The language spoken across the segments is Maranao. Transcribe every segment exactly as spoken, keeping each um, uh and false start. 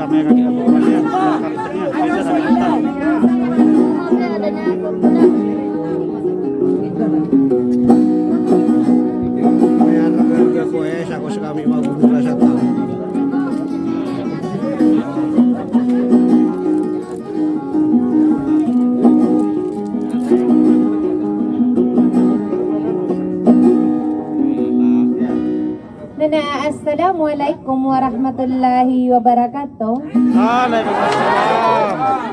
Nana, assalamualaikum warahmatullahi wabarakatuh. Waalaikumsalam.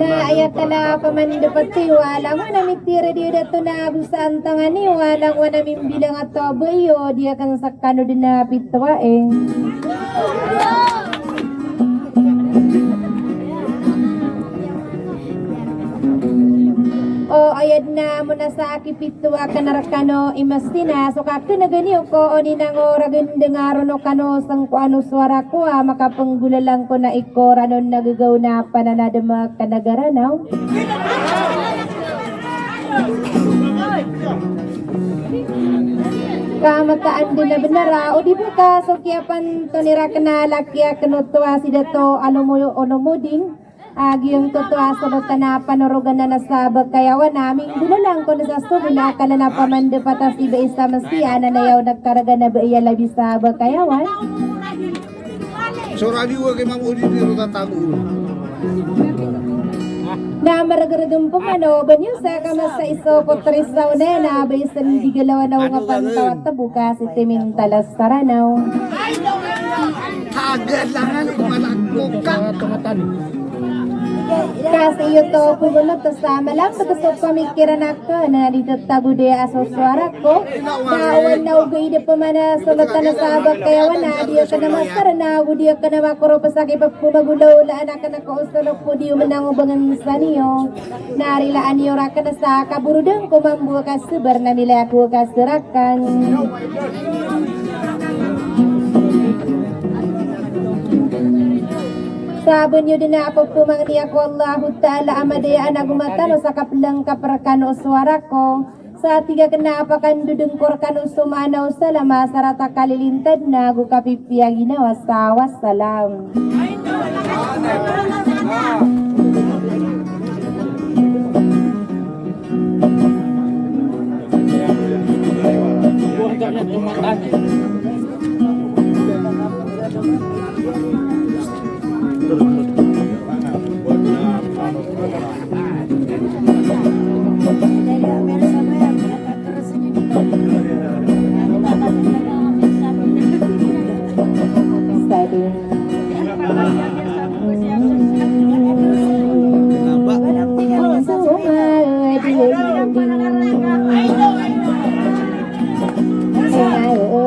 Na aya kala pamandapati wa langon a mitir di dato na busaan tangani wa langon a mimbilang a tobo iyo di akan sakano dina pito ae. O ayad na mona sa akipito a kana rakano i masina so kakenegeni oko o ninango ragen dengaron o kano sengko ano suara ko a makapenggulalang ko na iko ranon nagegaw na pananadem a kanagaranaw. Kamataan den a benar a o di bo ka so kiyapanton iran kena laki a kenoto a si Dato Alomo-, Olomoding a giyangkoto a solotan a panorogan a nasa Bakayawan a minggolalang ko na sa sobon a kala na pamandepat a si Baisa Masiya na nayaw nagkaraga na ba iya labi sa Bakayawan. So radio ka Imam Udi di rota tago. Na maragaragan po mano, banyo sa kamasa iso ko tris sa una na ba isan di galawan na unga pantaw at tabuka si Timin Talas Saranaw. Tagad langan ko malagkok ka. Kasi iyo to pumunot sa malam, pagkasok pamikiran ako na dito tago di aso suara ko. Na awan na uga ida pamana solotan a sa Bakayawan a di akan a masar na ago di akan a makoro pasaki pagpumagulaw la anak anak ko solo ko di menang ubangan saniyo. Na rilaan iyo raken sa kaburuden ko mambo ka sebar na milay ako ka serakan. Saben iyo den a pepemangni ako Allahu Ta'ala a madaya a nago matano sa kapelengkap rekano suara ko. Sa tiga kena a pakandodengko rekano so maana o salama sarata kalilintad na ago kapipiya ginawa sa wassalam.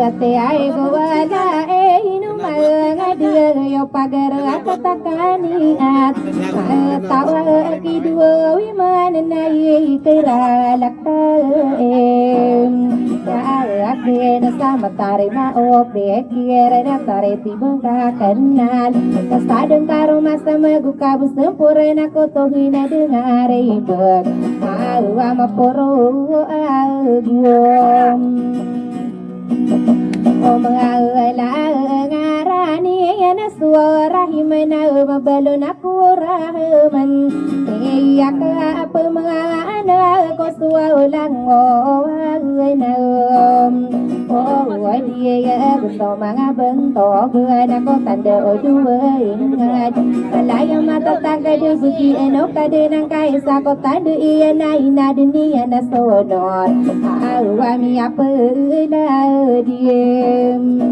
Ate ay gowala e ino manga diyo pagar akatakani at tawa kiduwa wiman na ikiralak taem. Sa akin sa matarima o pekir na tariti bengkakenan. Kasadeng karoma sa magukabos sempurna ko tohina dengan ribet. Awa maporo aguam. O manga ala ngaran iyan a suara himana mabalon a kurahaman. Iya ka apa manga ana ko suwa ulang o awa na. O adiya gusto manga bento buwan ako tanda o duwa ingad. Malaya matatangkad o buti ano kadenang kaisa ko tanda iyan a inadin iyan a sonor. Awa mi apa na diyem.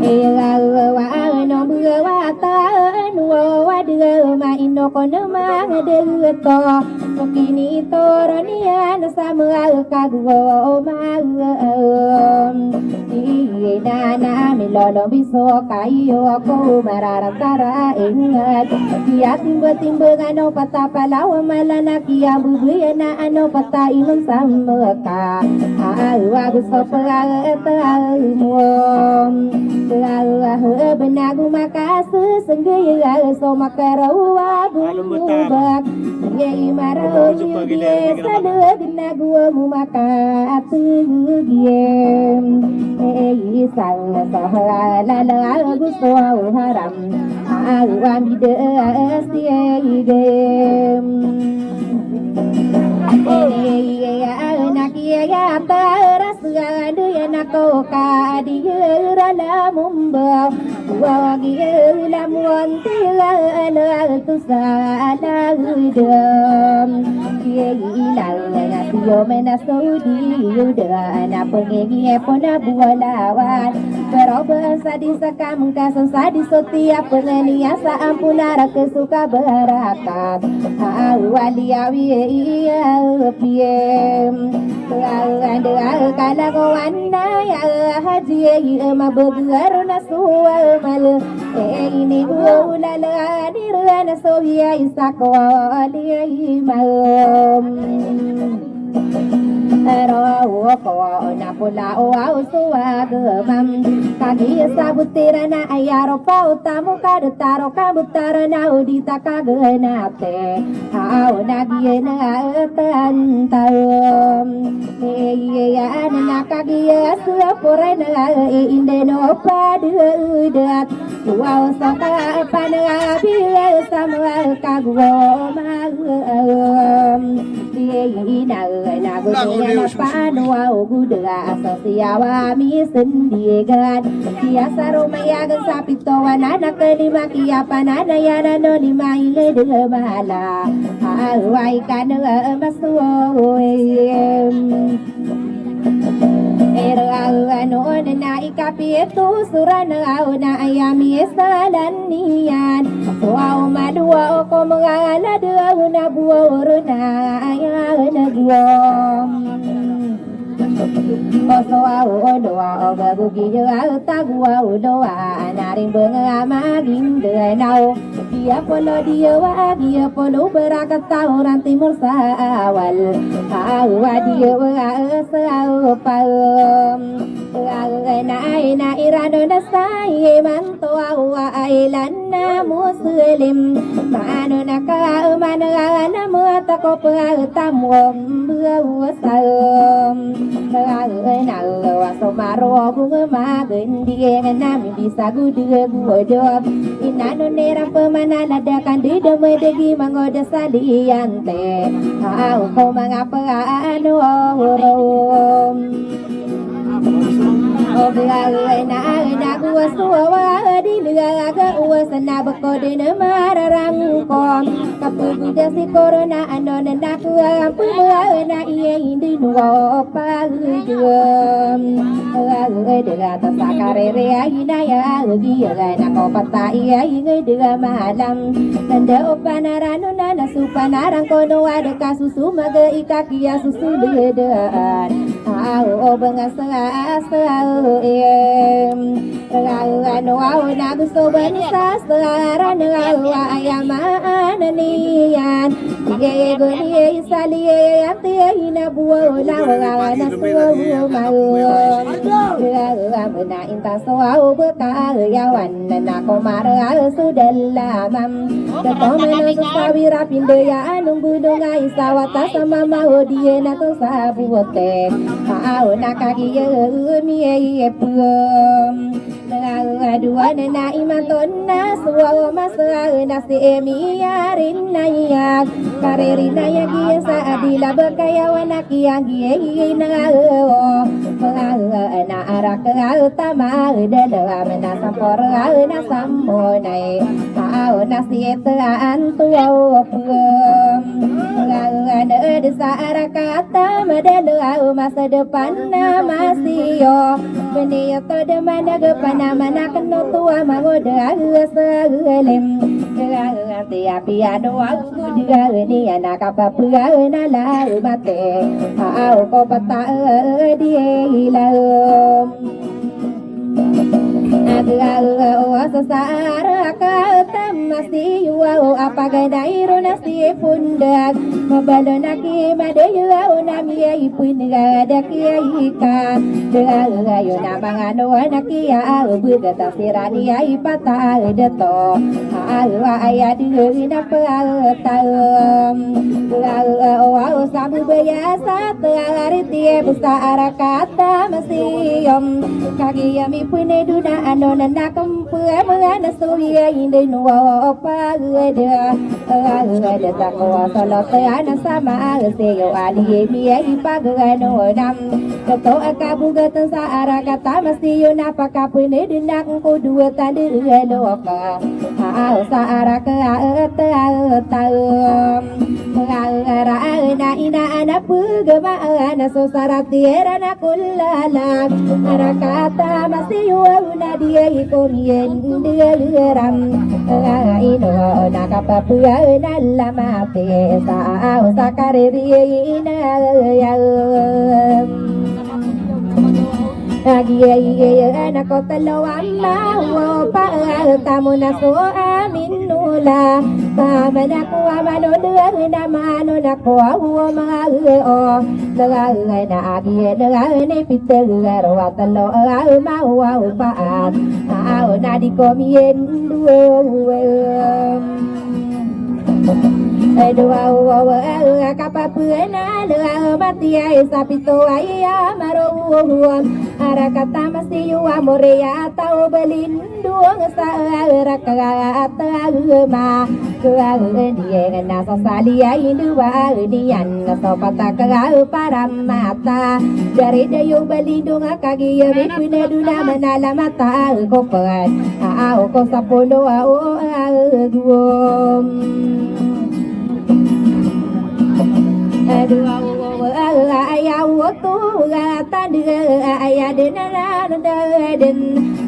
Iya awa ano buwa watan wa wadiya ma ino ko nama deto. Kinitoron iyan sa manga kaguwa o manga. Ina na milolombi so kayo ko mararantara ingat. Kiyatimbatimbangan o patapalaw a mala na kiyambubuyanaan o pataiman sa maka. Awa gusto pagataw mo. Awa benago makasesengge so makarawa gumubak. Iya imaraw iyo di salegen ago mo makaateg iyem. Isa sa halal ago so haram, ago a mbida a siyay gem. Ene iya na kiyaya ta ras gando ya na ko ka di ra la mumba. Wa gi la muanti la la tu sa la gudam. Kiyay ila na siyo mena Saudi yuda na pengegi e pona buwalawan. Pero ba sa di sa kamengkasan sa di so tiya pengeni asa ampun ara kesuka barakat. Awali awi iya piyem. Anda kalagowan na ya haji ya mabagaro na suwa mal. E ini ulala ni rana so ya isa ko ali imam. Ero ko na pula o au so agemam. Kagi sabutira na ayaro pa utamu kadetaro kabutara na udita kagenate. Aw na giye na etan taw. Iye ya na kagiye suwa pore na e inde no padedat. Wow, saka panabi sama kagwom. Iye ina na gudiya na pano wow guda asosiyawa mi sendigan. Iya sarumaya gan sapito wana na kelima kiya pananaya na no lima ile de mahala. Awai kana masuwa. Ero aw ano na ikapiyeto so rana aw na ayami salan niyan. So aw madowa o ko mangala de aw na buwa oro na aya na buwa. O so aw o dowa o gago giyo aw tago aw dowa na rimbeng a maging de na o. Iya polo diyo wa giya polo barakat tawran timur sa awal. Awa diyo wa sa aw paem. Awa na ay na irano na sa iman to awa ay lan na muslim. Maano na ka man na mo ta ko pa tamu wa sa. Awa na wa so maro bung magen di ngan nami di sa gudu gudu. Inano nera pemanala da kan di da medegi mangoda saliyan te. Aw ko mangapa ano oro. O bela na na guwa suwa di lega ga uwa sana beko de na mararang ko. Kapuguda si korona ano na nakuwa pemela na iya indi nuwa paguduam. Dega ta sa karere ay na ya agi ya na ko pata iya inge dega malam. Nanda o panarano na na su panarang kono ada kasusuma ga ikakiya susuledaan. Aw o bengasa asa em. Ano aw na gusto ba ni sa sa ran aw ayamaan niyan. Iye goni isali ante ina buo la wala na suwo mawo. Mena inta so aw beka yawan na ko mara so dalamam. Dato mena so sawira pinde ya anong gudong ay sawata sa mama o diye na to sa buote. Aw na kagiye umiye iye puom. Aduan na imanton na suwa masa na si emiyarin na iya. Kareri na iya giya sa adila bekayawan na kiyang giya na o. Na arak tama dalawa na sampor na sambo na e. Aw na si ete antuwa o puom. Aduan na desa arak tama dalawa masa depan na masiyo. Beniyo to de mana ge pana mana keno tuwa mangoda agu asa agu alim. Agu ati api ano agu gudu agu ni ana kapapua na lau mate. Aw ko pata di lau. Agu agu o asa sa ara ka tamasi wa o apa ga dairo na si pundag. Mabalo na ki madayo na miya ipun ga da kiya ika. Dagayo na mangano na kiya abu ga tasira niya ipata dato. Awa aya di na pagtaw. Awa o sa bebaya sa tiyariti besa a raka tamasiyom. Kagiya mipenedona ano na nakem pemana soya indin wa pagda. Agda takowa solo tiyana sama siyo a di miyay pagano nam. Oto a kabogatan sa a raka tamasiyo na pakapeneden aken ko dowa tanda a loka. Aaw sa a raka a taw. Aaw a raan a inaan a pegamaan a so sarat iran a kolala. A raka tamasiyo a na di ay komiyen di ay ram. Aaw ino na kapapean a lamati sa aaw sa kariri ay inayam. Agiya iyan ako talo a mawa pa a tamo na so amin nula. Pamana ko a mano na mano na ko a uwa mga o. Mga na agiya na ni pita garo a talo a mawa pa a. Aw na di ko miyen duwa. Aduwa, kapapenal a mati ay sa pito ay a maro. A raka tamasiyo a mori a taw belindong sa a raka a taw ma. Kawaan diyan na sa sali ay duwa niyan na so pataka para mata. Dari dayo belindong a kagiya mipenedona manala mata ko pen. Aaw ko sapolo a o a guwam. Aduwa, aaw, aaw, aaw, oto, aaw, tanda, aaw, aya den, aaw, den, aaw, den.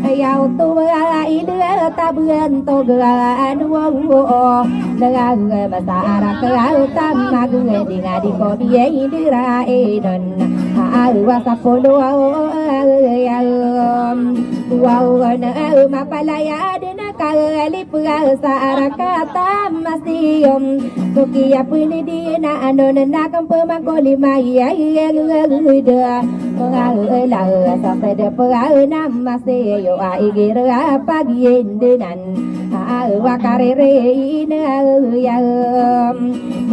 Aaw, oto, aaw, ida, tabean, toga, aduwa, o, o. Daga, masa, ara, kaga, tamag, di nga, di ko, biye, idira, inon. Aaw, a sapolo, aaw, aaw, aaw. Wow, na, aaw, mapalaya, den, a, kaga, lip, Pegasa a raka tamasiyom. Tokiya penediyen a anon na kempeman ko lima iya iya ngegeda. Pegasa a sede pegasa na masiyo a igira pagiyendenan. Aawa karere ina aawa yam.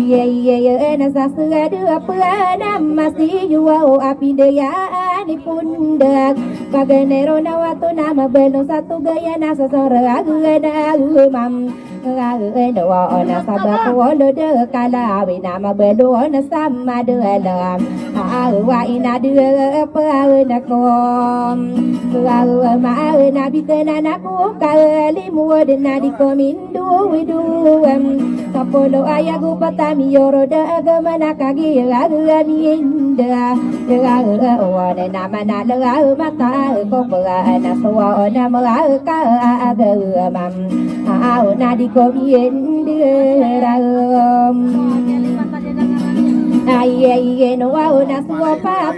Iye iye iye na sasegada pegana masiyo a pindayaan i pundak. Paganero na wato na mabelong sa tugaya na sasong ragana umam. Ragana wa ona sabak wolo de kalawi na mabelong na sama de alam. Awa ina de pauna kom. Awa mauna bitana na ko kalimu de na di komin Duwiduwam. Sapolo aya go patami yoro da agama na kagi raga miinda. Raga wane na mana raga mata ko pera na suwa ona mera ka agamam. Aw na di komiinda raga. Aye iye no wa ona suwa pa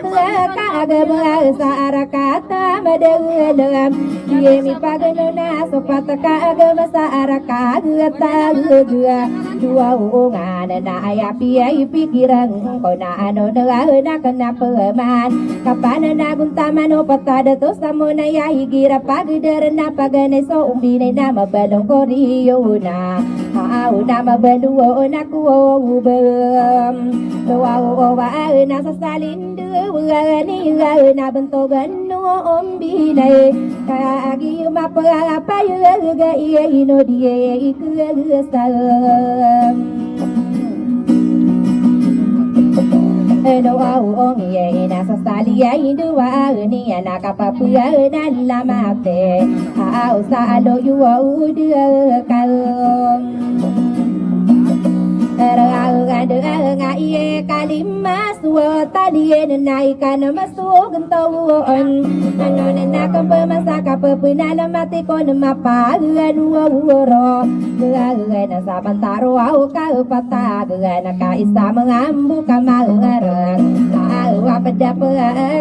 ka agama sa arakat. Tamadagdagam. Iye mipagano na so pataka agama sa araka agata agdua. Dua uungan na aya piya ipikiran ko na ano na na kena peman. Kapan na guntaman o patada to samo na ya igira pagdar na paganay so umbinay na mabalong ko riyo na. Aaw na mabaluo na kuwo ubam. Dua uungan na sasalin Wani wani na bentogan no ombinay. Kaagi mapagapay ga iya ino diye ikagasa. Eno au ong iye ina sasali ya indo wa ni ana kapapuya na lamate. Au sa alo yuwa ude kal. Raganda nga iye kalima suwa taliyen na ikan masugento woon. Ano na nakempe masaka pepenala mati ko na mapagan woro. Gaga na sa pantaro au ka pataga na ka isa mengambu ka magarang. Au apa dapa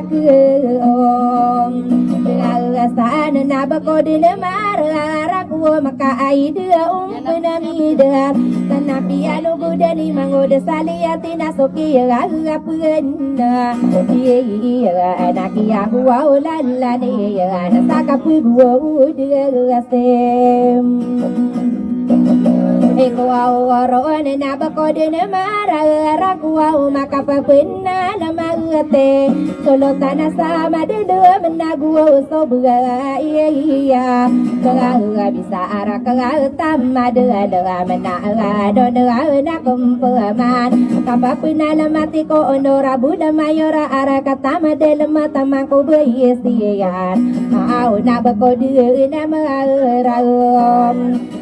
ke om. Gaga Saan na ba ko dn a mararako makaid a ompen a midar. Tanapiya logod a nimango da saliya tina so kiyagapn na. Iya, iya, na kiyagowa o lalan iya na sa kapgowa o dn a sem. Iko aw oroon na ba ko dn a mararako makapapn na lamagate. Solotan a sa madadam na gowa so bga iya iya. Kga bisa ara kga tamad a dga mna a don a na kmpman. Kapapnal mati ko onora bula mayora ara katamad lmata mangko bisiyan. Aw na ba ko dn a mararam.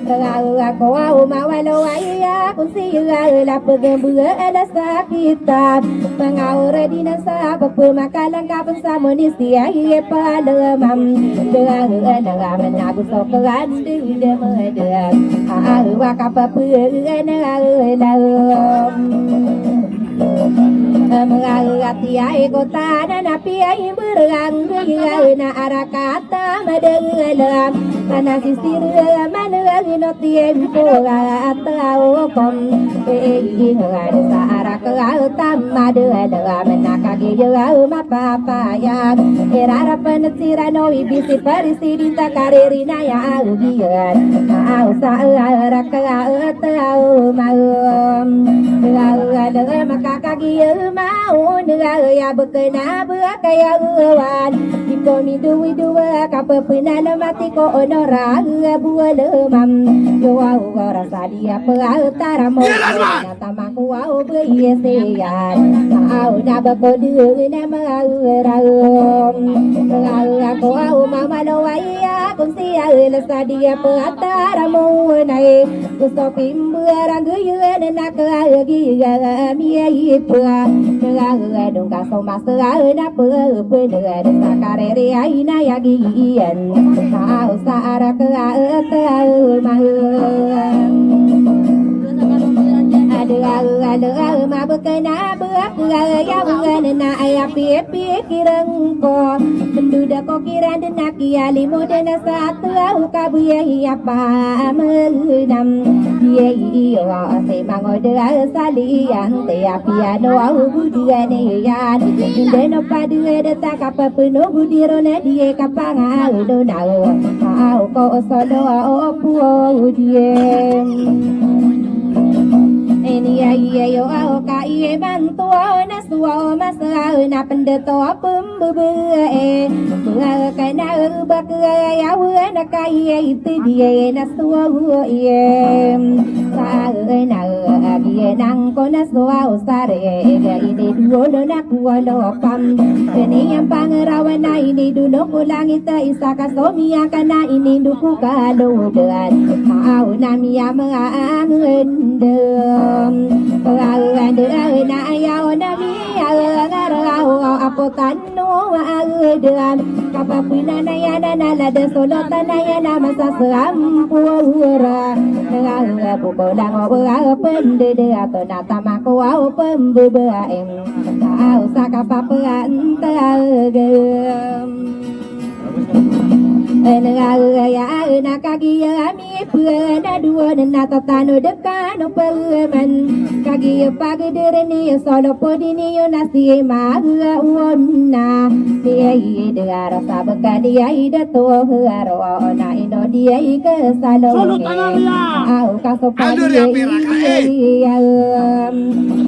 Raga ko aw mawalo a iya kon si raga la pegembega ala sa kitab. Mangaora di na sa pepemakalan ka pensamoni si iya palemam. Raga na ramen ago so keran di de medem. Awa ka pepe raga lam. Meraga tiya i kota na napiya i berang raga na arakat Tamadagala, ana sisira managino tiyempo ga ataw kom. Pegi nga sa arak ga tamadagala, menakagi ga mapapayag. Irarapan sira no ibisi presidenta kariri na ya agiyan. Aw sa arak ga ataw magom. Ga ga makakagi maon ga ya bekena bekayawan. Iko midowidowa ka pepenal mati ko onora buwalemam. Yowa ugora sadiya pegataramo. Tamako aw beyesiyan. Aw na beko dena marawam. Aw ko aw mamalo waya kon siya sadiya pegataramo nai. Gusto pimbuarang guyuan na kagiya miya ipa. Kagiya dong kaso masra na pepeneran sa karere ay na yagiyan. Sa sa ara ka taw mahang. Ada ada mabekena bek ya bukan na ay api pikiran ko. Menduda ko kiran dena kiyalimo dena sa Taw kabuya iya pa menam. Iya iya wa se mangoda saliyan te apiya no au budiyan iyan. Deno paduwa deta kapapeno budiro na diye kapanga udo nao. Au ko solo au puo diye. Ini iya iya yo au ka iye mantuo na suo masa na pendeto pembebeae. Baka na baka yawa na kaya iti diye na suo iye. Sa na agiye nang ko na suo sare ga ini duo na kuo lo pam. Kani yang pangerawan na ini dulo ko langit isa ka somiya ka na ini duku kalodan. Au na miya mga angendem. Pagawanda na ayaw na miya ngarau apotan no agendem. Kapapina na yana na lada solotan na yana masa serampu ura. Ngarau buko lango ura pendede ato na tamako au pembebaim. Au sa kapapean tagem. Ngarau ya na kagiya ami pena duo na tatano dekano peman. Kagiya pagedereni solo podini yo na si maga uona. Iya iya degara sabekani ya ida to haro na ino diya ika salo. Solo tanariya. Au kaso pagi ya iya.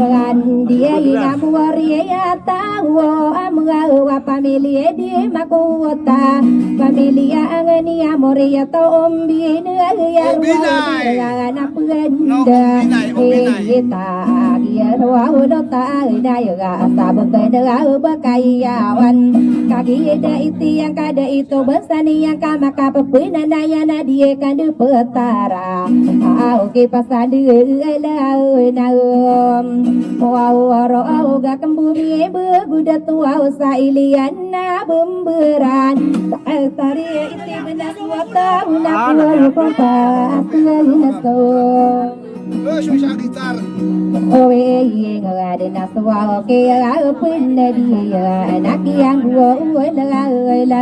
Randiya ina muwari ya tawo amga wa pamilya di makuwata. Pamilya angani amori ya to ombi na ya ruwa na paganda. Ita agiya ruwa ulo ta ina ya ga asabek na ga bakayawan. Kagiya da iti yang kada ito basani yang kamakapapena na ya na diye kandu petara. Au ki pasandi ela na. Wow oro au ga kembumi beguda tuwa sa iliyan na bemberan. Tari iti benas wata una kuwa lupa pa asli na so. Owe iye nga ada na suwa oke ya pun na diya na kiyang wo wo la la.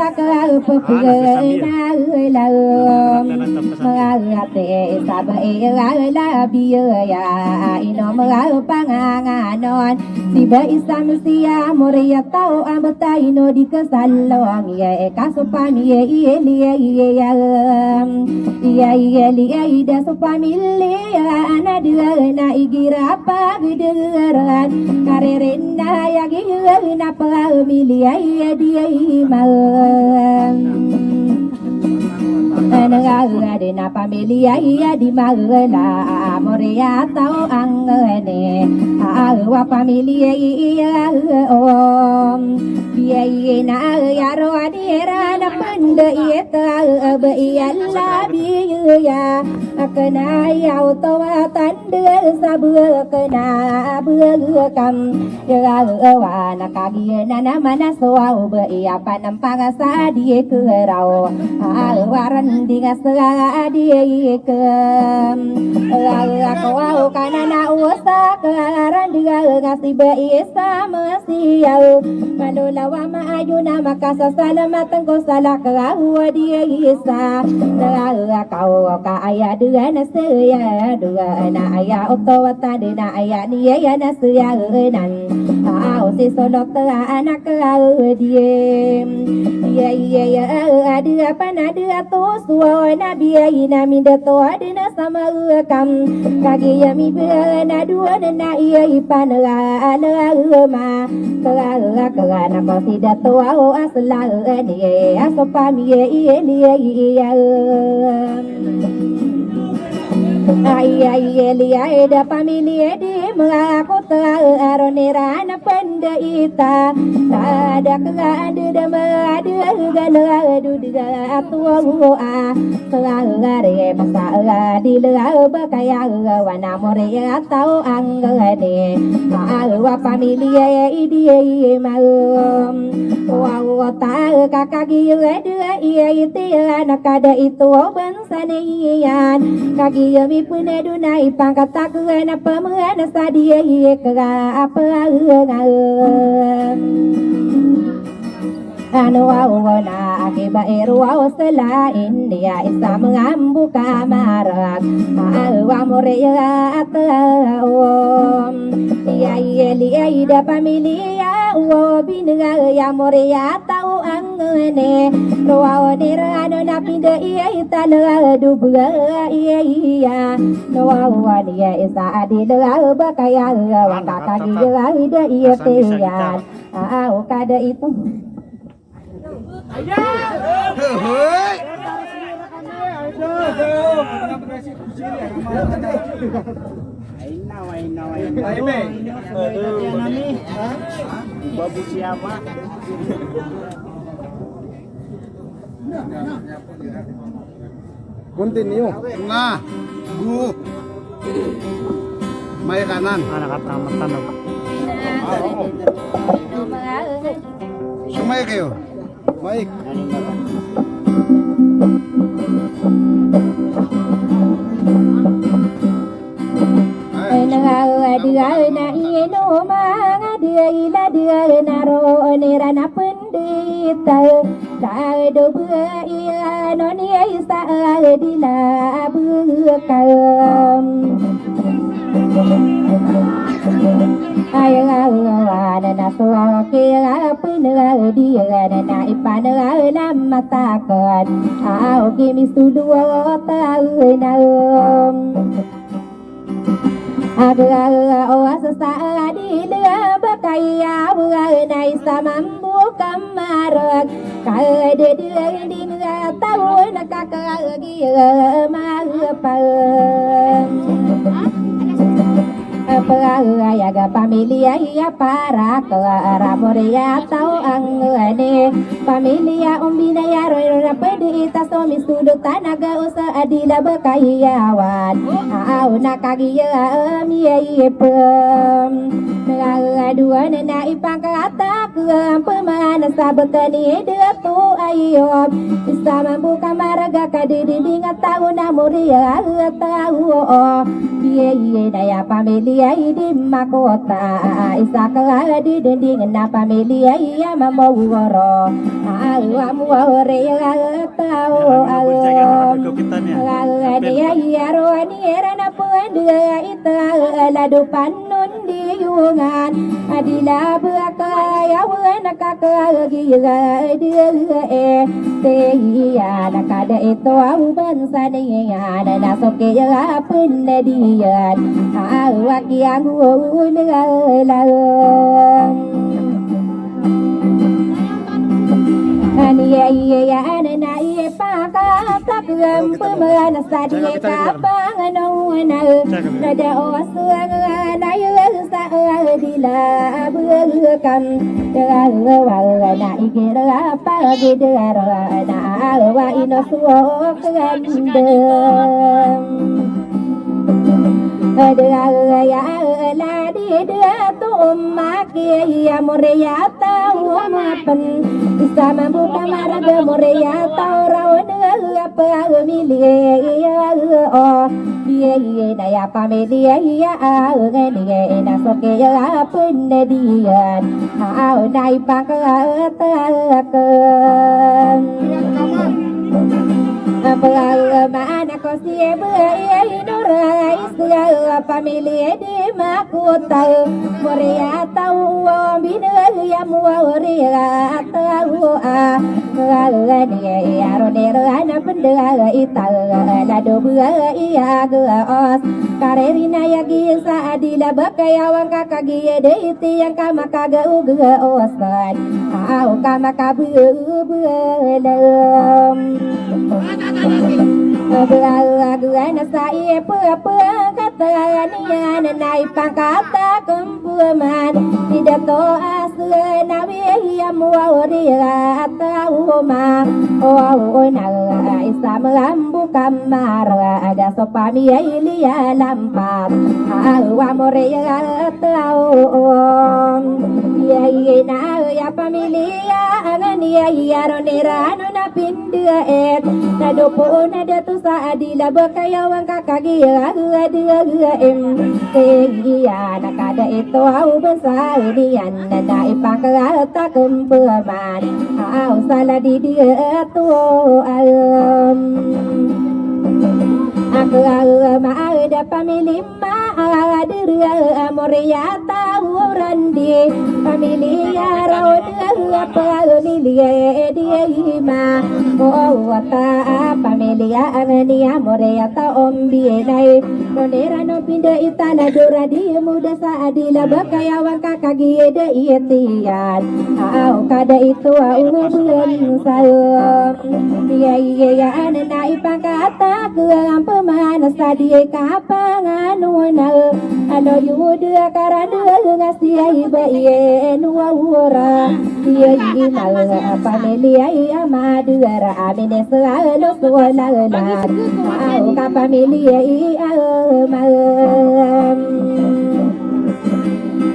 ta ka pepegena elaem. Mengawati sabai ela biya ino mengapanganganon. Sibai sa mesiya moriya tao a mbetaino di kesalong iya eka so pamiya iya liya iya iya. Iya iya liya ida so pamiliya ana dila na igira pagdegeren. Karerena ya gila na pamiliya iya diya imaen. Ena gaga di na pamiliya iya di magela moriya tao angene. Awa pamiliya iya om. Iya iya na ya ro di era na pende iya ta ba iya labi iya. Akena iya oto watan de sabu kena bukam. Irawa na kagiya na mana so aw ba iya panampang sa di keraw. Awa rending sa di kem. Irawa ko aw kana na usa ka rending nga si ba isa mesiyaw. Manolawa maayo na makasasalamat ko salak aw di isa. Irawa ka aya dega na saya dega na aya oto watan de na aya niya ya na saya nan. Aw si solot anak aw diyem. Iya iya iya adi apa na dia to suwa na biya ina minda to adi na sama kam. Kagiya mi biya na dua na iya ipan ala ma. Kala kala na ko sida to aw asla ni aso pamiya iya iya iya. Ai ai eli ai da pamili edi mengakota aron iran pende ita. Tada kega ande da mengade gana dudiga atuwa a. Kegare masa di lega bakaya wana more atau anggane. Awa pamili ya idi maem. Wa wa ta kakagi ede iya iti anak ada itu ban saniyan. Kagiya mi pene duna ipangkatak na pamana sa diya iya kega apa. Ano awo na akiba ero awo selain diya isa mengambu kamarak. Awa moreya ataom. Iya iya liya ida pamiliya uwa binega ya moreya tao ang Ngene, roa onira ano na pinda iya ita ladu bua iya iya. Roa wan iya isa adi ladu bakaya wakakagi iya ida iya tiyan. Aa, okada itu. Ay, nawa, nawa, nawa. Ay, me. Babu siapa? Continue. Nga. Gu. May kanan. Anak at tamat tanong. Sumaya kayo. Mike. Ay, nangawadigaw na ino, mangadigaw na digaw na ro, onira na pendita. Sa do bua iya, non iya isa adila bukam. Ay, awan na so kaya panaw di na ipanaw na matakan. Aw, kimi suluwa taw na. Aga o asasa di la bakaya na isa mambu kamarag. Kada di di nga taw na kakagi mapan. Pagayag a pamilya i a parak a ramo riyataw angani. Pamilya o mbinaya ron a pwede i ta so misolotan a gaos a di laba kayawan. Aw na kagiya a miyayipem. Nagaduan na ipangkatak Pman a sabot ni Dato Ayub, isa mambo ka marag a kadididing a taw na moriya a taw. Biyayay na aya pamilya i di makota, isa ka dididing na pamilya i a mamoworo. Awa moworo a taw. Awa niya iya ro ni era na pwende ita lado pan non diyongan, a di laba kayawan a kakagiya di e. Tiyan a kada ito a uban sa niyan na so kiya pn diyan. Awa kiya ngolalaw. Aniya iya na iya pakatag a pman a sa di kapanganoan a da o sa nga na iya sa di laba kam. Dawa na igira pagidara na awa ino suwok gandam. Dawa ya ladi da to umaki ya moriya taw mapen. Isa mambo ka marag a moriya taw raw na pamilya o. Biyayay na aya pamilya a ngani na so kiya pn diyan. Aw na ipangkatak. Apaw mana ko siya biyayay nora isa pamilya di makota. Moriya taw o mbinaya moriya taw a. Ngani aro nira na pn da ita lado biyayay a gaos. Karerina ya giya sa a di laba kayawan ka kagiya da iti yang ka makagaw gaosan. Aw ka makababalam. Ababalam na sa ipapangkatan iyan na ipangkatak Pman, di da to a sgn a wiyam o awri a taw ma. O, o, na isa mlambo ka mara a da so pamiyay liya lampat. Awa moriya taw. Iyay na aya pamiliya a ngani aya ron iran o na pindiyait. Na dopo na da to sa a di laba kayawan ka kagiya a di a di a em. Iya na kada ito aw bansa iniyan na da ipangkatak Pman. Aw sala di di ito alam. Ako aw maada pamili ma a diri a moriya taw randi. Pamiliya raw di a pamiliya di a ima. O wata a pamiliya a ngani a moriya taw om biyay. Nonira no pinda itala dora di muda sa a di laba kayawan ka kagiya da itiyan. Aw kada ito a ubuyan sayo. Iya iya ya ana na ipangkatak a Pman a sa di kapangano na. Ano yuda karanda nga siya iba iye no awora. Iya iya na pamiliya iya madara amin Salo so lala. Aw ka pamiliya i alam.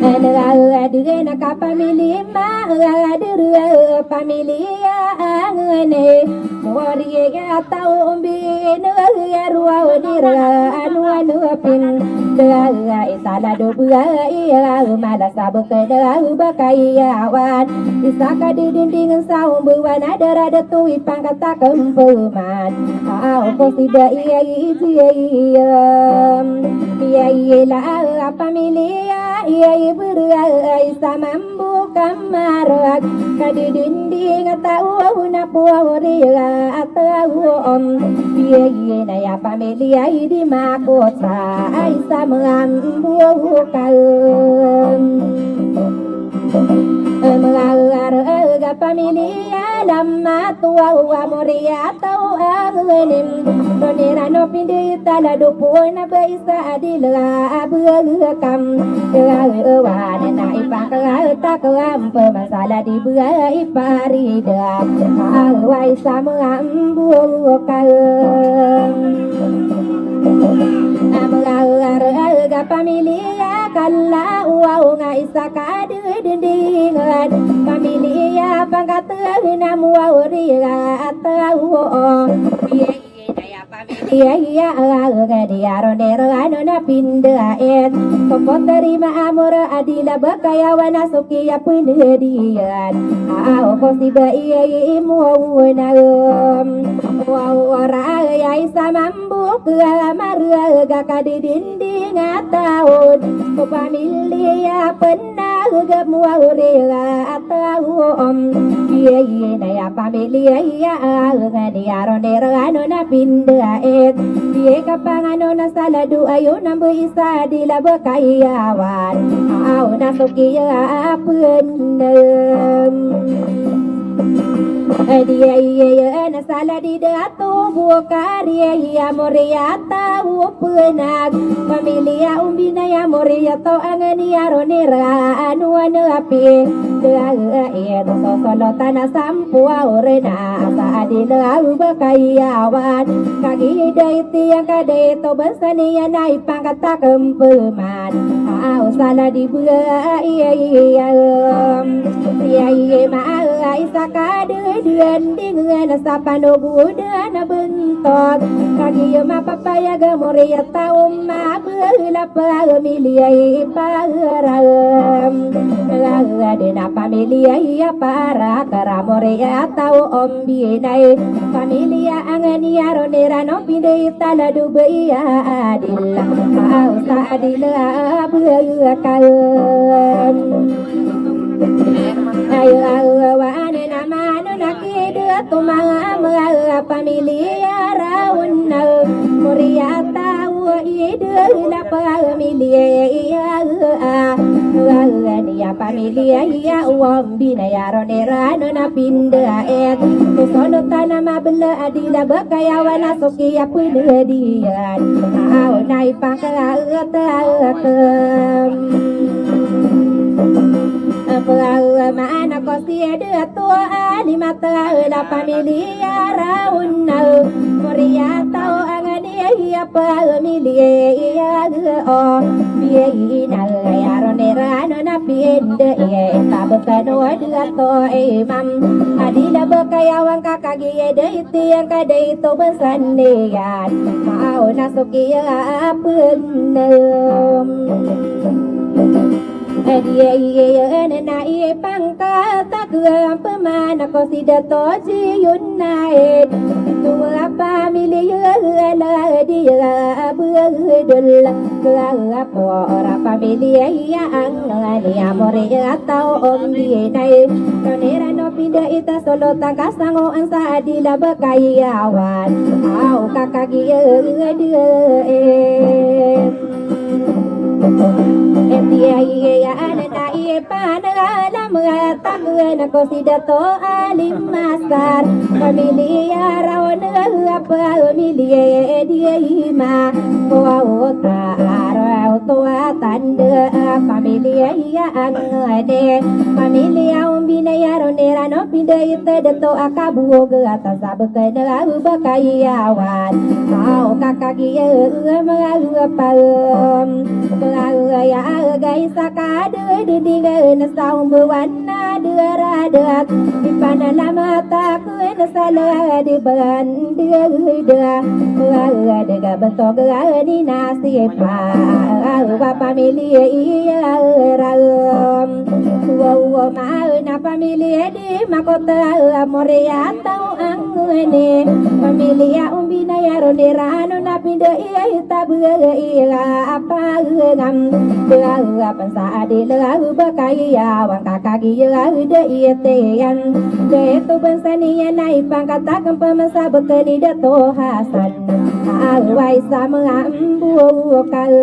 Ana aw adira na ka pamili ma aw adira pamiliya angane. Moriya taw ombi na ya ruwa onira anu anu pin. Daga itala do buya iya mala sabaka daga bakayawan. Isa ka di dinding sa ombi wana dara da to ipangkatak Pman. Aw ko siba iya iya iya. Iya iya la a pamiliya iya iya buru a isa mambo ka marag. Ka di dinding a taw na po a wari a taw om. Iya iya na ya pamiliya i di makota a isa mambo ka. Mrararg a pamiliya lamatowa a moriyataw a ngnim. Ron iran o pindit a lado pn a ba isa a dila a bkam. Dila wan na ipakaratak a mpmasalad i ba iparida a oway sa mrambokal. Mrararg a pamiliya kala owa o nga isa ka dndingan. Pamiliya pangkatn a mowari a taw o. Iya, iya, iya, iya, iya, ron iran o na pindait. Sopo tarima a mora a dila bakayawan a so kiyapndiyan. Aw ko si ba iya i mowona. Wow, ora iya isa mambok a marag a kadidin ding a taw, ko pamiliya pn a gap mo a ori a taw. Om, iya, iya, na iya pamiliya iya a ngani a ron iran o na pindait. Iya kapangan o na salad o ayo na mbo isa dila bakayawan. Aw na so kiyapnam. Iya, iya, iya, na salad i da Tobo kariya iya moriyataw o pnag. Pamiliya ombinaya moriyataw a ngani a ron iran o anapi. Dila ito sosolotan a sampo a ori na asa a dila a bakayawan. Kagiya da iti angkadai to bansa niyan a ipangkatak a mpman. Aw salad i ba iya, iya, iya, iya, ma a isa ka dndingan a sa panogodan a bntog. Kagiya mapapayag a moriyataw o mabla pamiliya i param. Lagad na pamiliya iya para kara moriyataw ombinay. Pamiliya a ngani a ron iran o pindait a lado ba iya a dila. Aw sa a dila a bkam. Ayo, ayo, wan na mano na kida tomanga a pamiliya raon na moriyataw i dila pamiliya iya a. Wan iya pamiliya iya ombinaya ron iran o na pindait. Sosonotan a mabla a dila bakayawan a so kiyapndiyan. Aw na ipangkaratak a pagawaan a ko si Dato Alimata a pamiliya raon na moriyataw a ngani iya pamiliya iya o. Biya ina iya ron iran o na pinda iya itabkan o Dato Imam a dila bakayawan ka kagiya da iti angkadai to bansa niyan. Aw na so kiyapnam. Diya iya na ipangkatak a mpman a ko si Dato Jiyunaid. Ito a pamiliya a ladi a bdol. Kala pora pamiliya iya a ngani a moriyataw ombinay. Ron iran o pindait a solotan ka sangoan sa a dila bakayawan. Aw ka kagiya da iti. Iti iya iya na ipangkatak a mpman a ko si Dato Alim Masar. Pamiliya raon a pamiliya diya ima. Ko aw ta aro aw to a tanda a pamiliya iya a ngani. Pamiliya ombinaya ron iran o pindait a Dato a kabog a tasabkan a bakayawan. Aw ka kagiya a mangawapam. Pagawaan a gay sa ka dndingan a sa ombawan na daradat. Ipanalamat a kn sa ladi bandada. Dga btog a ninasipa a pamiliya iya ram. Wawa maan a pamiliya di makota a moriyataw a ngani. Pamiliya ombinaya ron iran o na pinda iya itabga iya a pagngam. Dga pn sa a dila a bakayawan ka kagiya da itiyan. Da ito bansa niyan a ipangkatak a mpman sa bkn i Dato Hasan. Aw ay sa manga mbokal.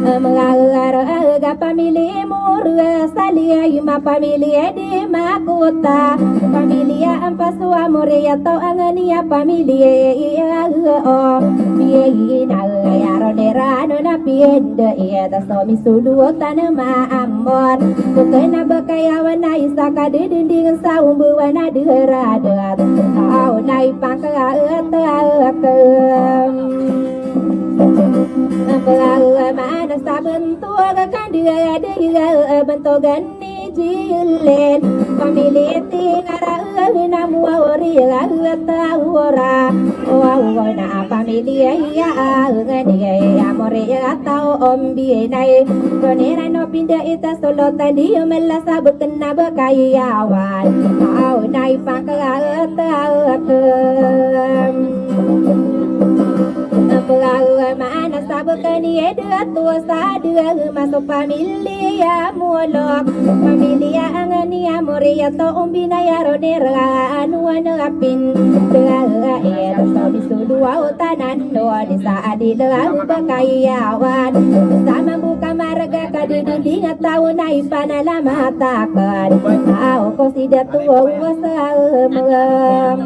Mrararag a pamiliya Moriyata, sa liyay ma pamiliya di Makota. Pamiliya a mpasowa Moriyata, angkaniya pamiliya iya o. Biyay na aya ron iran na piyenda iya ta so misodo o tanem a Amor. Bokena bakayawan a isa ka dedending sa ombawan a deradet. Aw na ipangkaya ta akem. Ampara maana sa bentog a kandira dira bentogan ni Jilin. Pamiliya ti ngara na Mowri a tawra. Owa na pamiliya iya a ngani iya Moriyata o Ombinay. Ron iran o pinda ita solotan di mala sa beken a bakayawan. Aw na ipangkaya ta akem. Ampara maana sa beken iya dato sa dera maso pamiliya Molok. Pamiliya angkaniya Moriyata o Ombinay a ron iran o wan a pin. Dera ito so misodo o tanan no di sa adi dera bakayawan. Sa mambo ka marga ka dedending a taw na ipanalamat aken. Aw ko si dato o sa mrem.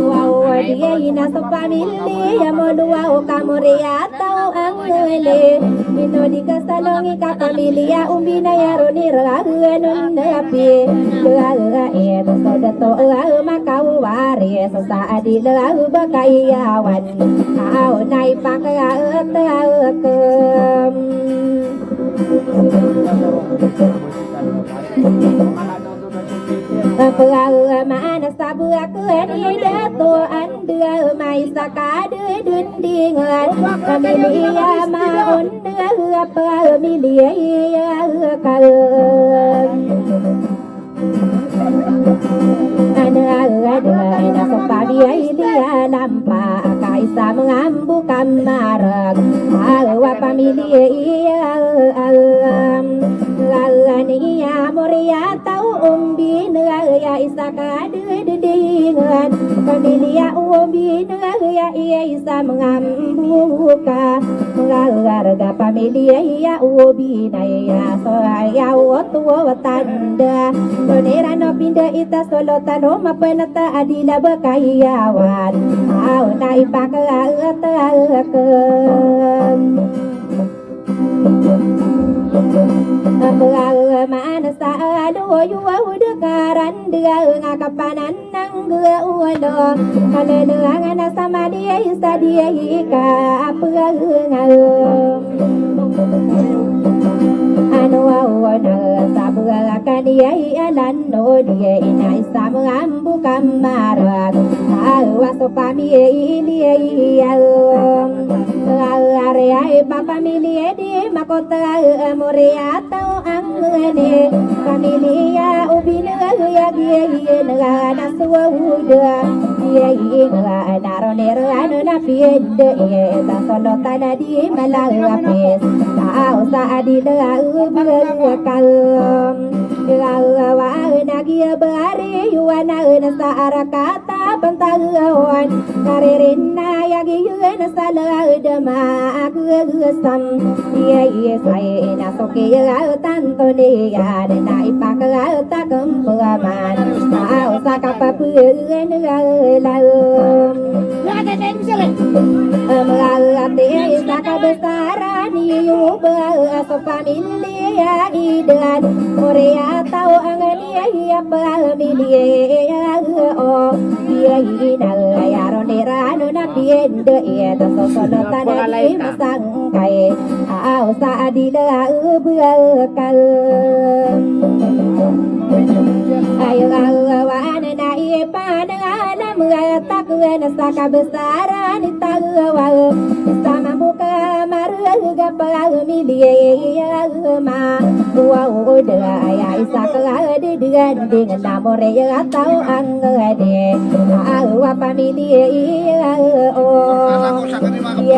Waw di ina so pamiliya Molowa o ka Moriyata o angkani. Ino di kasalongi ka pamiliya Ombinay a ron iran o napi. Dera ito so dato a makawari sa sa adi dera bakayawan. Aw na ipangkaya ta akem. Ampara maana sa beraken i dato a ndera ma isa ka dedendingan. Pamiliya ma o ndera pamiliya iya ka. Ana ara dera ina so pamiliya Lampa a ka isa mambo ka marg. Awa pamiliya iya alam. Lalan iya Moriyata o Ombinay a isa ka dedendingan. Pamiliya o Ombinay a iya isa mambo ka. Mrararag a pamiliya iya Ombinay a so aya o tuwa tanda. Ron iran o pinda ita solotan o mapeneta a di la bakayawan. Aw na ipangkaya ta akem. Ampara maana sa aloyo a oda ka ran dera nga kapanan nangga olo. Kalelelangan a sa madiya isa diya ika apegangaw. Ano aw na sa berakan iya i alan no diya ina isa mambo ka marg. Awa so pamiliya iya aw. Awa ari ay pa pamiliya di Makota a Moriyata o angkani. Pamiliya Ombinay a giya giya na na so oda. Iya iya na ron iran na piyenda iya ta solotan a di malapis. Aw sa adi na berakan. Iya awa na giya bari yuwa na sa arakat. Tapan tagawan karirin na yagi yun a sala dama agusam. Iya iya sai na soki ya tanto ni ya na ipakal ta kemperaman. Tao sa kapapuyan lalam. Merati sa kabesaran iyo ba so pamilya idan. Oriya tao angani iya pamilya o. Iya ina ya ron iran na piyenda iya ta sosolotan a di masangkay. Aw sa adila ubakal. Ayo awan na ipan alam gatak na sa kabesaran i tawa. Sa mambo ka marga pamilya ma. Wa uda aya isa ka didganding na mori ya tao angade. Awa pamilya iya o. Iya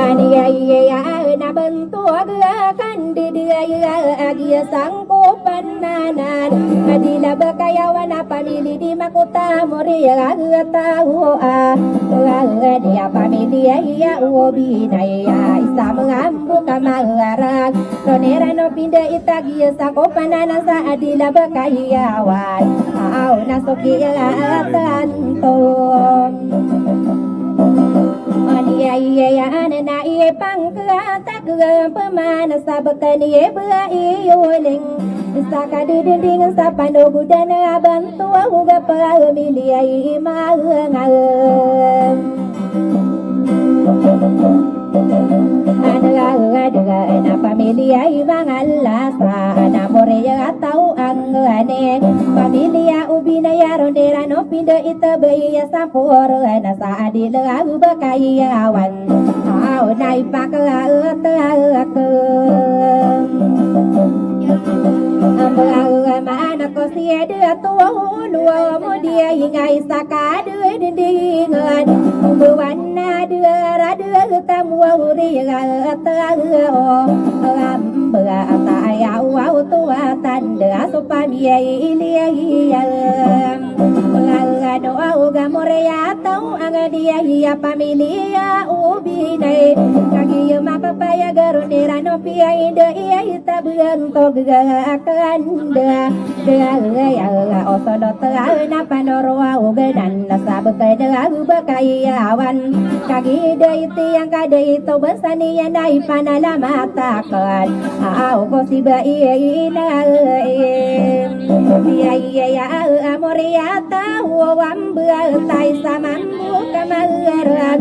Anda aya na bantog a kandidaya a giya sangkopan anan a di laba kayawan a pamili di makota mori a taw a, a di a pamili a iya o binaya isa mangambok a malarag. Ron iran o pinda i tagi a sangkopan anan sa a di laba kayawan a aw na so kiyaatan to. Anda aya na ipangkata Kpman sa bkn i ba i oling sa kadidinding sa panogodan a banto a oga pamili a i maangal. Anda aya na pamili a i mangal sa a na mori a taw angani pamili a o binaya ron iran o pinda i taba iya sampor na sa a di laba kayawan. Aw na ipakalaot a akn. Amba aw a maana ko siya da to a olo a mo di a ingay sa kadidindingan. Mbawan na da ra da ta mo a ori a ta o. Amba a ta aya o a oto a tanda so pamiyay iliya iya. Lagano a oga mori a taw angadi a iya pamili a o binay. Kagiya mapapayag a ron iran o piyay da iya i tabantog a kanda. Da aya a o solot a na panoro a oga nan na sa bkn a ba kayawan. Kagiya da i tiyangkada i toban sa niyan a ipanalamat akn. A o ko si ba iya ina. Iya iya iya a mori a taw a mbaw a tay sa mambo ka malarag.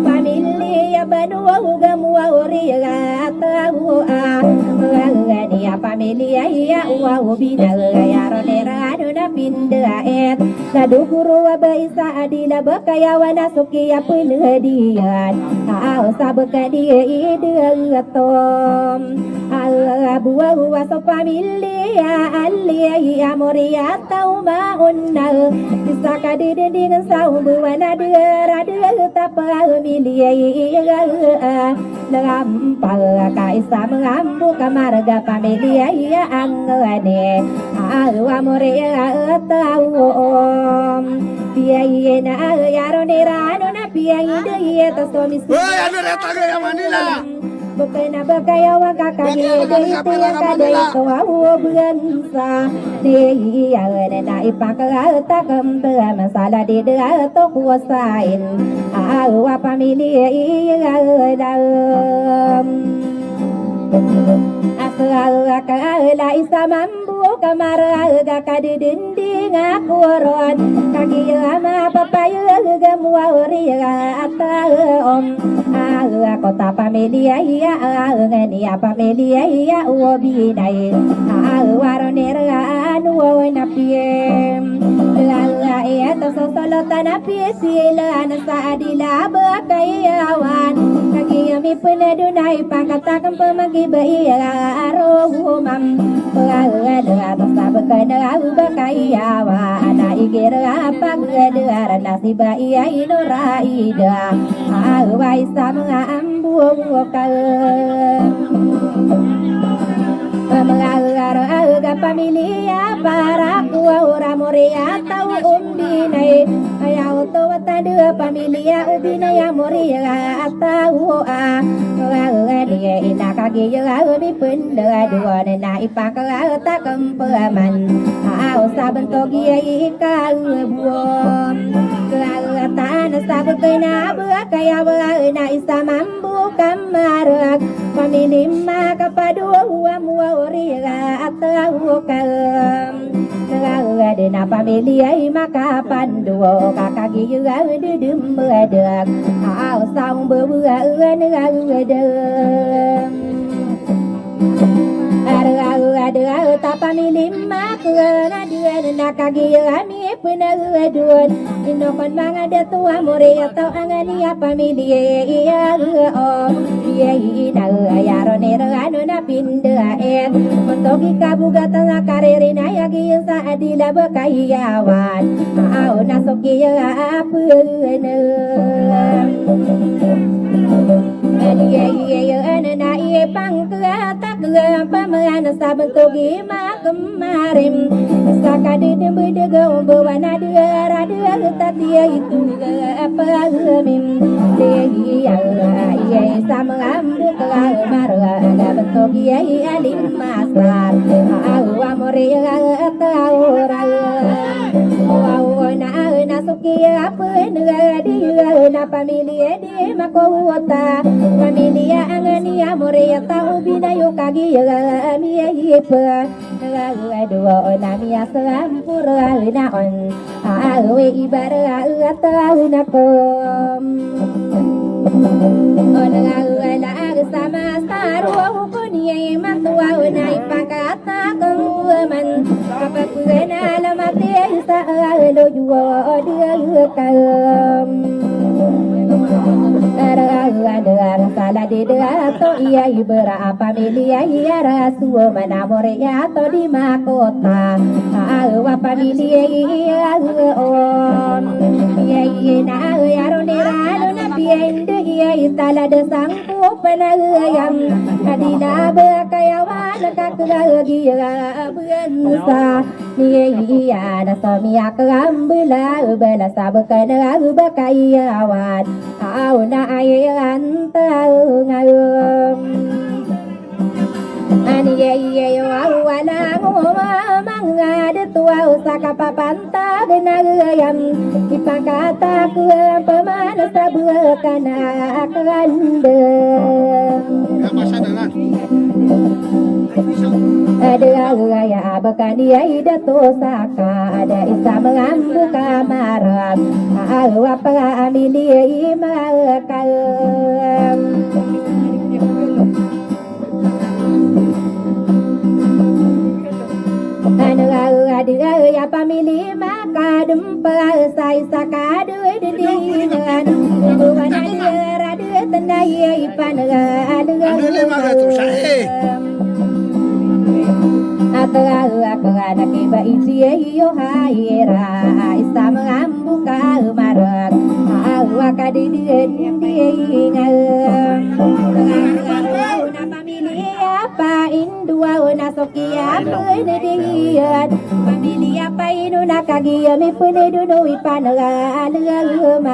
Pamili a ba no a oga mo a ori a taw a. Aya niyan pamili a iya o a o binaya ron iran o na pinda a et. Sa dogoro a ba isa a di laba kayawan a so kiyapnhadiyan. A o sa bkn i da to. A bo a o a so pamili a ali a iya mori a taw maona. Isa kadidinding sa o mbawan a da ra da ta pamili a iya. Lagam pal ka isa mangambok a marga pamili a iya angani. A o a mori a taw o. Piyay na aya ron iran o na piyay da iya ta so mis. Oy, ano na taga ya Manila? Bkn a ba kayawan ka kagiya da i tiyangkada i to a o bnsa. Ni iya na ipakalaot akn ba masala di da to kuwasain. A o a pamili iya da. A sa a ka a la isa mam bo ka marag a kadidinding a koron. Kagiya mapapayag a mo a ori a taw. A ko ta pamili a iya a ngani a pamili a iya o binay. A a ron iran o na piyem. A a iya ta so solotan a pisilan sa a di laba kayawan. Kagiya mipnadon a ipangkatak Pamanggiba iya a romam. Pagagad a tasabkan a ba kayawan a igira pagagad a nasiba iya ino raida. A ba isa manga ambuka. Pamagagar a ga pamilya para ko a ora moriya taw umbinay. Aya oto watan da pamilya umbinay a moriya taw a. Ina kagiya a mipnda doon na ipakalatak mpaman. Aw sabntog iya i kabuon. Kalatan Sabot na ba kaya ba na isa mambo ka marag pamili makapado a mori a taw ka. Ngarad na pamili ay makapando ka kagiya didimbadag. Aw sa ombawaan ngarad. Ararad ta pamili makapando na kagiya mi pnagdon. Ino kon manga dato a mori a taw angani a pamili iya o iya ina iya ron iran na pindaet. Ontok i kabogatan a kariri na iya giyan sa adila ba kayawan. Aw na so kiya a pn. Iya iya iya na iya pangkatak pamayan sa bentog i ma kamarim. Sa kadidimbidig o bawan a diyarad a tatiya ito a pagmim. Diya iya iya isa mangambok a marag a bentog iya iya limasar. Awa mori a taw ra. Awa na na so kiya pn diya na pamili di makowota. Pamili a angani a mori a taw binayo kagiya mi ipa. Awa dowa na miyasampur a naon. Awe ibarra a taw na kom. On awa la ag sa mastar wa hukun iya iman tuwa na ipangkat Takoman kapapgana lamati sa aloyo diyakam. Ara ara sala di dato iya ibara a pamilya iya raso manamori ato di makota. Awa pamilya iya on iya iya na iya ronirano na piya indi iya itala da sang Opanagayam, adila ba kayawan a kaklagi a bansa. Niya iya na so miyakagambala, bala sa ba kanaga ba kayawan. Aw na ayan ta ngayam. Aniya iya yo aw wala ngoma mangad tuwa sa kapapan Tagnagayam, ipangkatak a paman sa bulakan a akandam. Ada gaya abakan iya ida to saka, ada isa mangambok a marag, awa pa amili imakam. Ano aw adi aw ya pamili makadempa sa isa kadededingan. Ano aw adi aw adi tendai ipan aw adi aw. Ano lima ratus, eh? Ato aw ako anak iba iji iyo haira isa mangambok a marag. Aw akadededingan. Pamilya pa indo aw na so kiya penediyan. Pamilya pa indo na kagiya mi penedono ipan aw a lagam.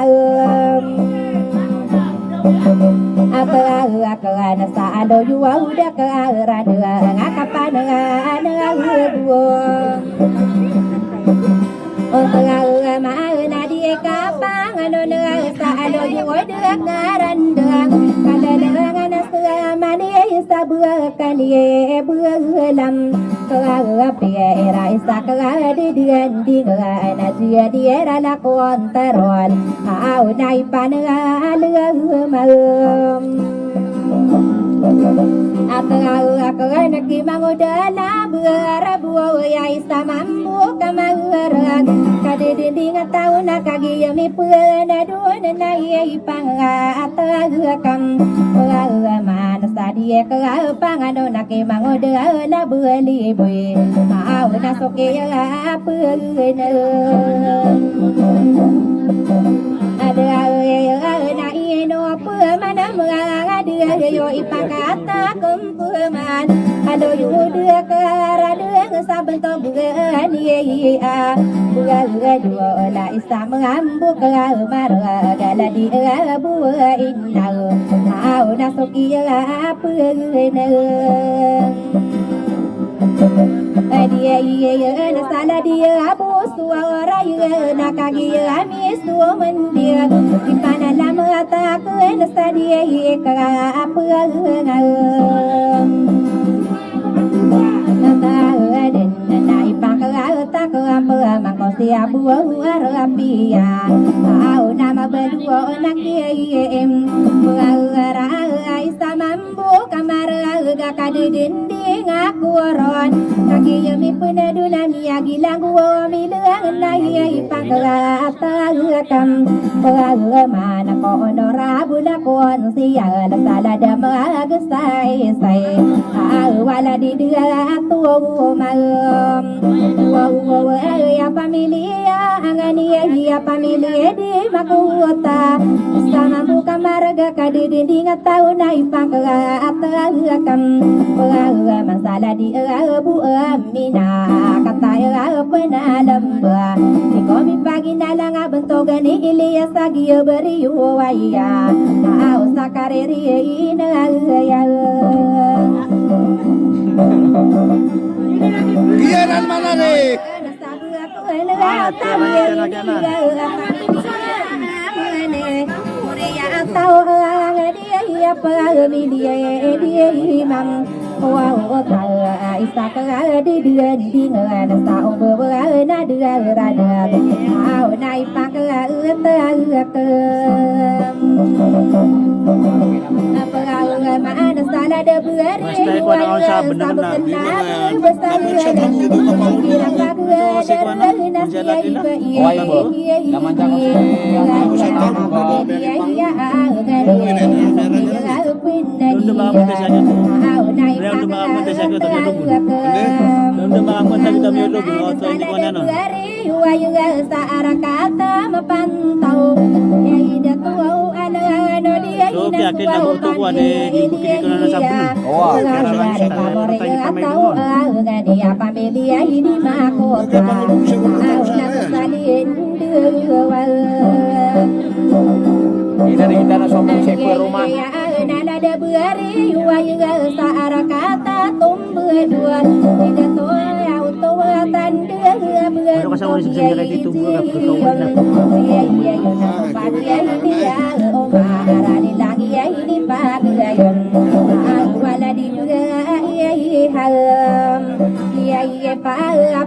Apa aw a kala na sa aloyo aw da ka aw rada nga kapan aw a buong. O taga maana di ka pangano na sa aloyo da karanda. Kadalangan sa mani sa buwakan iye buwalam. Taga piya ira isa ka di di andi nga na siya di era na kontaron. Aw na ipan aw a lagam. At aw ako na kimangoda na buwara buwa ya isa mambo ka magarag. Kadidinding a taw na kagiya mi pwena doon na iya ipangataga kam. Pwena man sa diya ka pangano na kimangoda na bwali boy. Aw na so kiya pwena. Ada aw na ino pwena mga ada aw ipakatakom Pman, aloyo da ka radang sa bento bgan iya. Bgan doon a isa mangambok a marag a ladi a buwa inaw. Aw na so kiya pwena. Adi iya na sa ladi a bo suwara Aya na kagiya ami so mendir, ipanalam a takn sa di aya ka apngaw. Natahaden na ipangkaratak a pamangko si Abu Arapiya. Aw na mabado na kiyayim, mawara isa mambo ka marag a kadidinding a koron. Kagiya mipnadon a miyagilang o milang na aya ipangkaratak. Pagmana ko onorabol a konsiya, salad a magasaysay. Awala di diyat o umam. Wawawa aya pamiliya, angani aya pamiliya di makota. Sa mambo ka marag a kadidinding a taw na ipangkaratak. Pagmana salad di aya bo am mina, kataya pn a lamba. Di ko mipaginalang a bntogan i Ilyas a giya bariyo aya. Aw sa kariri ina aya. Giyanan manari. Wow, o kala isa ka di diyandingan sa oba na diyaradat. Aw na ipakaratak. Aparaw man salad a bari. Mas tayo ko na sa benar na. Basta na. Sa si Kuan na. Wai bo. Naman sa ko. Dondo makapunta sa akin. Dondo makapunta sa akin, dondo. Dondo makapunta kita, may dondo. Oto, hindi ko na, no. So, kaya kailangan mo ito kuha, eh, di bukid ito na nasa puno. Oo. Kaya kailangan sa tayo, tayo pa may doon. Ina, di kita na sombong sa Kuya Roman. Ano ka sa mga sisanya kayo dito, mga kapatid, mga kapatid. Iya, iya, pa,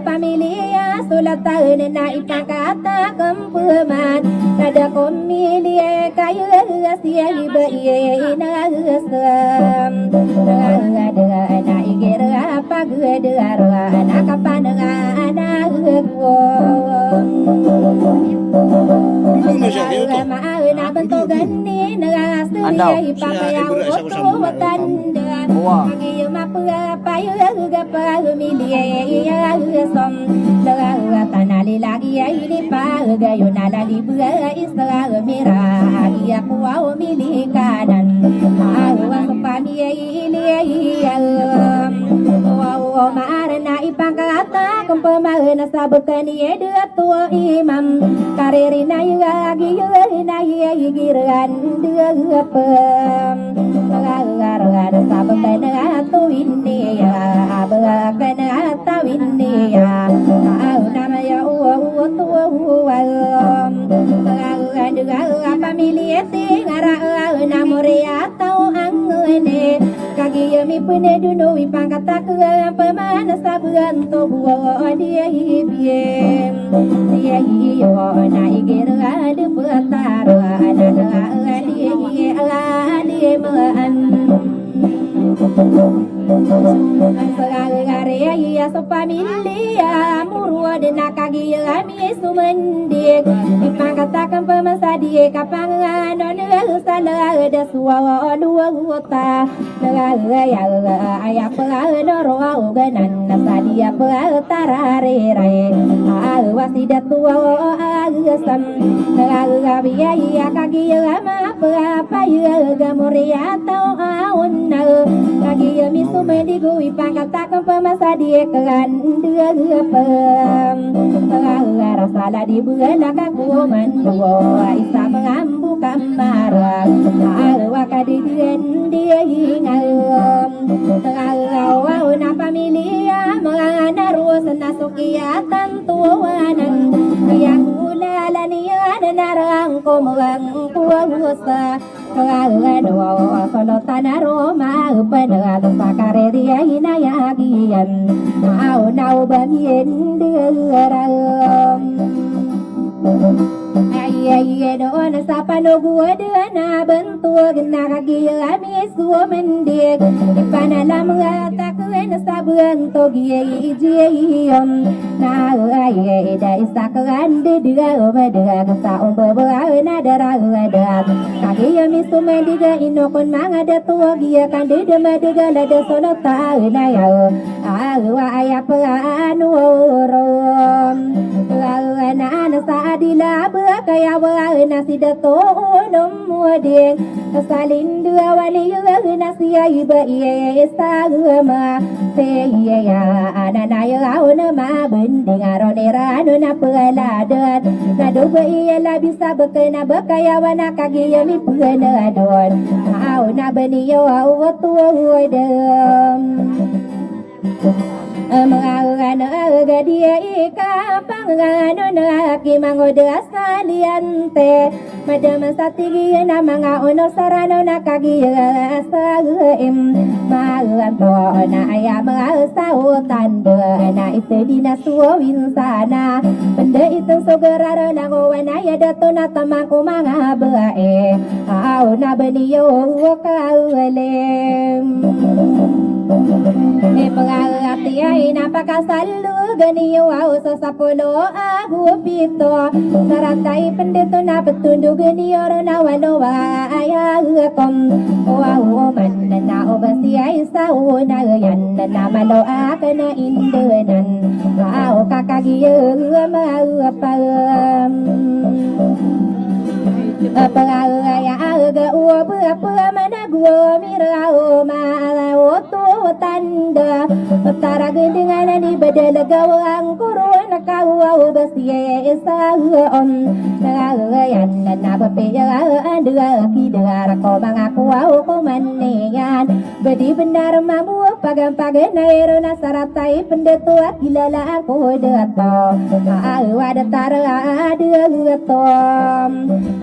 pamiliya, solatan na ipakatak. Pman, kada komili e kaya siya iba iye inasam. Rarara na igira pagdara na kapanara na hukum. Rarara na bantogan ni narasuri ipapaya utuwatan. Wa. Agi mapagapaya gapamili e iya som. Rarara na lilagi e ini pagayo na laliba Israel mira, agi ako a omili kanan. Awa so pamiyay ini ay alam. Awa, awa, maara na ipangkata, kung pamahal na sa bukani e dato imam. Kariri na iya agi iya na iya igiran dapam. Rarara na sa bukani ato ini ya, abakani ato ini ya. Aw na maya uwa uwa tuwa uwa. Rarara pamili e ti ngara na mori ataw ang ini. Kagiya mipndono ipangkatak a pamana sa bganto bo a diya i biyem. Diya iyo na igira dptar a na diya i a diya maan. Ang pagagagari a iya so pamilya, murod na kagiya mi sumandig. Ipangkatak a pamasa di kapanganon sa lada suwa o luwa uta. Nagagaya aya pagano roa uganan na sa diya pagtarariray. Awa si dato agasam. Nagagabiya iya kagiya mapapaya gamoriya taw aon na. Kagiya mi sumandig o ipangkatak a pamasa di kandagapam. Pagagara sa ladi bgana kakuman duwa isa mangambo kamara. Awa kadidiyan diya hingalam. Pagagawa o na pamilya, mga naros na sukiyatan tuwanan. Iya Sa, kaya ano, solotan a roma, panagat sa kaririya inaya giyan. Aw na o ba miyendera. Ay, ay, ay, doon sa panogod na bantog na kagiya mi sumendig. Ipanalam nga takwen sa bantog iya ijiyom. Na ay, ay, da isa kandida, madagsa ombaba na daragada. Kagiya mi sumendig a inokon manga dato a giya kandida madagal a da solotan a yaw. Awa aya panoron. Awa na sa adila ba kaya wa na si dato onom moding. Sa lindawan iyo na siya iba iya isa gama. Siya ya ananaya aw na mabending aron irano na peladan. Na doba iya labi sa baka na bakayawan a kagiya mi penadon. Aw na beniyo aw tuwa dem. Manga gana gadiya ika pangano na kimangoda sa liyante. Madama sa tigiyan a manga ono sarano na kagiya sa im. Maganto na aya manga sautan da na itedi na suwawin sana. Penda iten so gararo na ngowan aya dato na tamang ko manga bae. Aw na beniyo kawalim. Ipagagati ay napakasalugan iyo aw sa sapolo ago pito. Saratay pendito na petundugan iyo ron a walo wa aya kom. Wa o man na o basi ay sa una yan na malo aken a indanan. Aw kakagiya ma pagam. Pagagaya aga o ba pamanago mira o ma o to tanda. Taragendengan a ni badalagaw ang koron kawaw basiya isa om. Nagayan na bapiya anda kidara ko manga kuwaw ko maniyan. Badi benar mamu pagampagan na iro na saratay pendito a kilala ako dato. Awa datar a dato.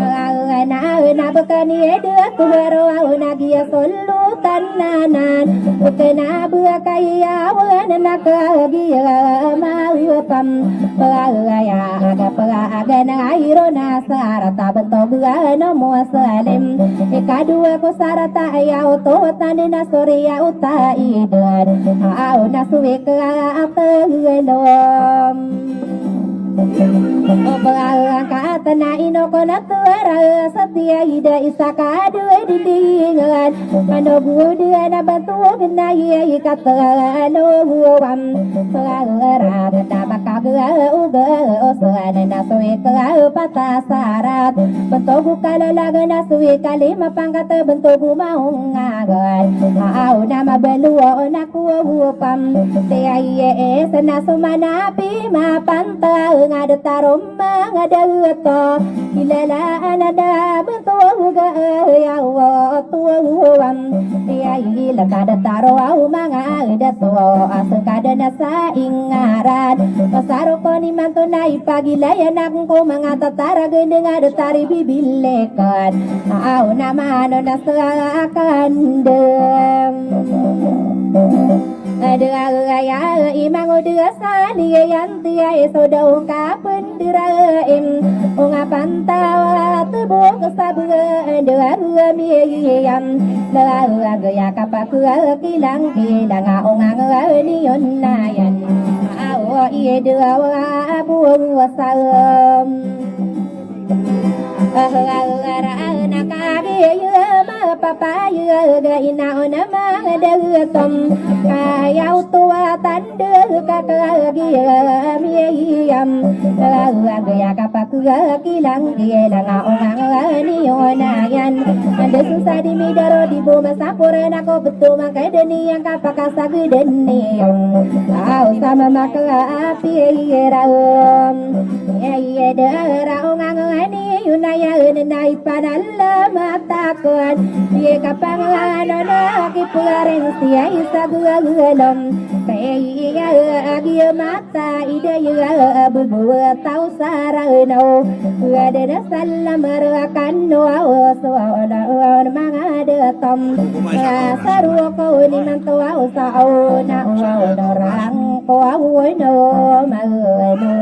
Awa na na bakani dato aro aw na giya solo tananan. Bakana bakaya awan na kagiya maupam. Pagaya aga pagaga na iro na sarata bentog ano Muslim. Ikadowa ko sarata aya oto tanda na soriya o taidan. Aw na suwi ka apagalom. O pagkakatana ino ko na tuwara sa tiya ida isa ka dua dindingan. Manogo dua na bantog na iya ikatalo wam. Pagkakatana makaga uga o sana na suwi ka patasarat. Bantog o kalalagan na suwi ka lima pangkat bantog o maungagan. Aw na mabaluwa o na kuwa upam. Tiya iye sana sumanapi mapanta nga datarom manga dato. Ilalaan a da bantog a yaw o tuwam. Iya ila ka dataro aw manga dato a sengkada na sa ingaran. Pasaro ko ni manto na ipagilayan akong ko manga tataragendeng a datari bibilikan. Aw na mano na sa kandem. Ada aya imango dua sali yan tiya iso daw kapendiraim. Unga pantawa tebok sabuga dua rua miyam. Dua rua gaya kapakuwa kilang kilang a unga ngwa niyon nayan. Awo iye dua wa abu wa salam. Ahara na kagiya mapapaya ga ina o na manga datom. Kaya oto a tanda ka kagiya miyam. Kagiya kapakuwa kilang kilang a unga ngwa niyon nayan. Anda susa di midaro di bo masapura na ko beto mangkadani yang kapakasagdan niyon. Aw sama maka api iram. Iya, iya, dara unga ngwa niyon nayan na ipanalamatakon. Iya kapangano na kipugarin siya isa gua gua lom. Iya, iya, giya mata, ida, iya, bubu, tau, sarana, o. Ada na salam, rakan, o, o, so, o, na, o, manga, da, tom. Ya, saru, ko, ni, man, to, o, sa, o, na, o, o, dorang, ko, o, no, ma, no.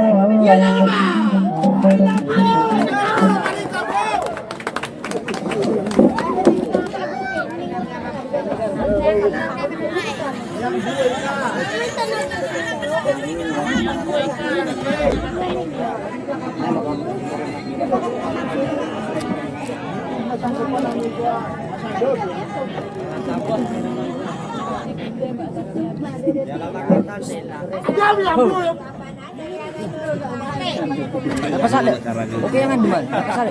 Pasal. Oke, yang anduan. Pasal.